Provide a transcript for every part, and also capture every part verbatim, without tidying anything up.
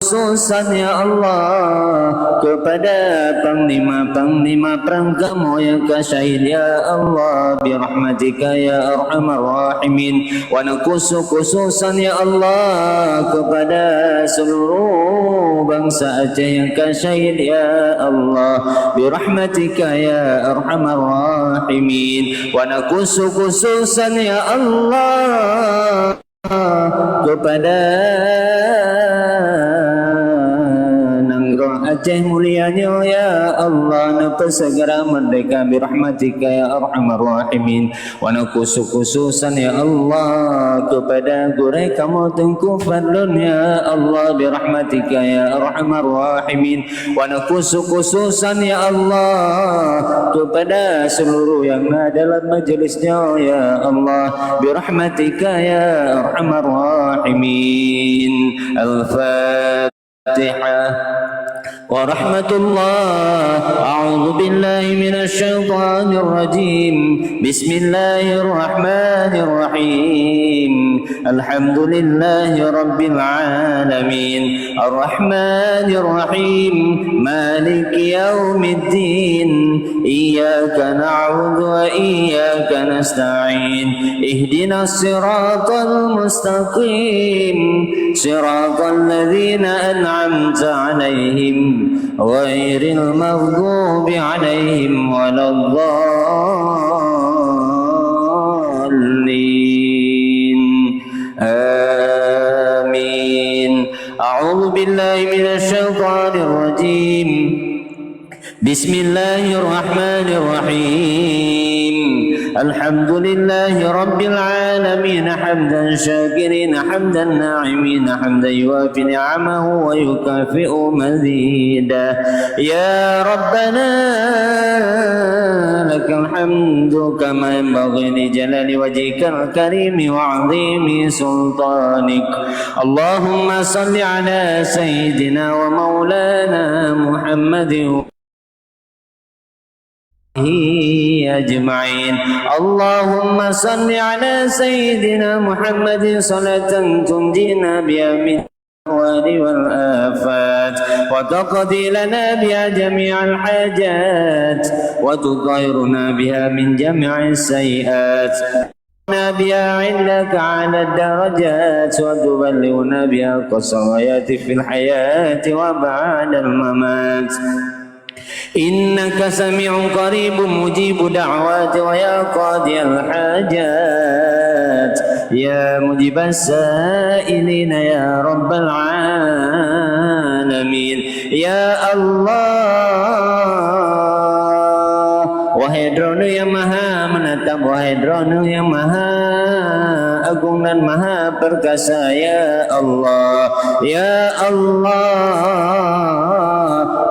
Khususan ya Allah, kepada panglima-panglima perang kamoe nyang ka syahid ya Allah, birahmatika ya arhamar rahimin. Wa nakhusu khususan ya Allah, kepada seluruh bangsa Aceh nyang ka syahid ya Allah, birahmatika ya arhamar rahimin. Wa nakhusu khususan ya Allah, kepada nanggroe Aceh mulia nyoe ya Allah, neupeusegera merdeka birahmatika ya arhamar rahimin. Wa nakhusu khususan ya Allah, kepada gurée kamoe Teungku Fadlun ya Allah, birahmatika ya arhamar rahimin. Wa nakhusu khususan ya Allah, kepada seluruh yang na dalam majlis nyoe ya Allah, birahmatika ya arhamar rahimin. Al-Fatihah. Wa rahmatullah. A'udzu billahi minasy syaithanir rajim. Bismillahirrahmanirrahim. Alhamdulillahi rabbil alamin. Arrahmanirrahim. Maliki yaumiddin. Iyyaka na'budu wa iyyaka nasta'in. Ihdinas siratal mustaqim. Siratal ladzina an'amta 'alaihim. Ghairil maghdubi 'alaihim waladdallin. Amin. A'udzu billahi minasy syaithanir rajim. Bismillahirrahmanirrahim. Alhamdulillahi rabbil alamin, hamdan syakirin, hamdan na'imin, hamdan yuwafi ni'amahu wa yukafi'u mazidah. Ya Rabbana, lakal hamdu kama yanbaghi li jalali wajhikal karimi wa 'azimi sultanik. Allahumma salli ala sayyidina wa maulana Muhammadin ajma'in. Allahumma salli ala sayyidina Muhammadin salatan tunjina biha min al-ahwali wal afat, wa taqdi lana biha jami'al hajat, wa tutahhiruna biha min jami'is sayyi'at. بها عندك أعلى الدرجات، وتبلغنا بها أقصى الغايات في الحياة وبعد الممات. إنك سميع قريب مجيب دعوات ويا قاضي الحاجات، يا مجيب السائلين يا رب العالمين. Ya Allah, wahai Droeneueh nyang maha meunatap, wahai Droeneueh nyang maha agong dan maha perkasa, ya Allah, ya Allah,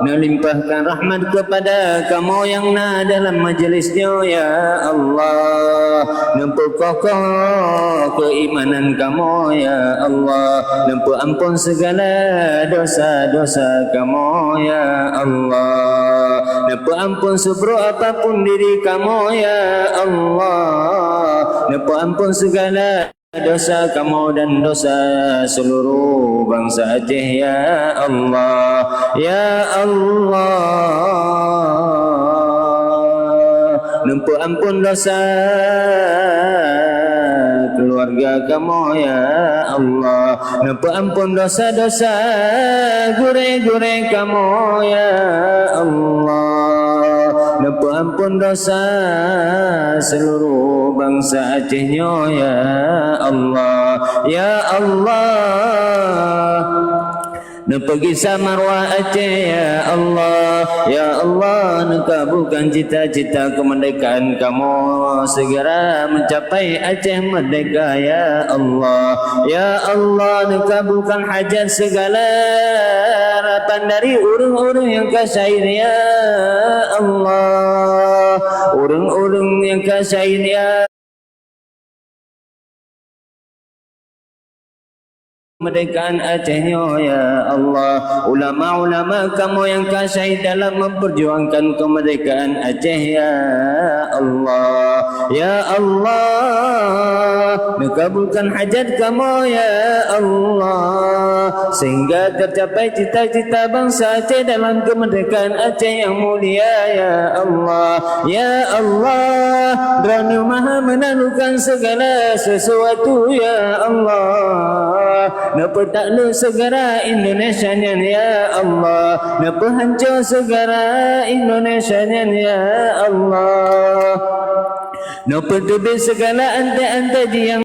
neulimpahkan rahmat kepada kamoe nyang na dalam majlis nyoe, ya Allah. Neupeukokoh keuimanan kamoe, ya Allah. Neupeuampon segala dosa-dosa kamoe, ya Allah. Neupeuampon seubroe apapun diri kamoe, ya Allah. Neupeuampon segala dosa kamoe dan dosa seluruh bansa Aceh, ya Allah, ya Allah. Neupeuampon dosa keuluwarga kamoe, ya Allah. Neupeuampon dosa-dosa gurée-gurée kamoe, ya Allah. Neupeuampon dosa seluruh bansa Aceh nyoe, ya Allah, ya Allah. Neupeugisa maruah Aceh, ya Allah, ya Allah, neukabulkan cita-cita keumeurdekaan kamoe, segera meucapai Aceh meurdeka, ya Allah, ya Allah, neukabulkan hajat segala harapan dari ureuëng-ureuëng nyang ka syahid, ya Allah, ureuëng-ureuëng nyang ka syahid, ya Kemerdekaan Aceh nyoe, ya Allah. Ulama-ulama kamoe nyang ka syahid dalam memperjuangkan kemerdekaan Aceh, ya Allah. Ya Allah, neukabulkan hajat kamoe, ya Allah, sehingga tercapai cita-cita bansa Aceh dalam kemerdekaan Aceh yang mulia, ya Allah. Ya Allah, Droeneueh maha menaklukkan segala sesuatu, ya Allah. Neupeutakluek segala Indonesia nyan, ya Allah. Neupeuhanco segala Indonesia nyan, ya Allah. Neupeuteubiet segala antai-antai jih nyang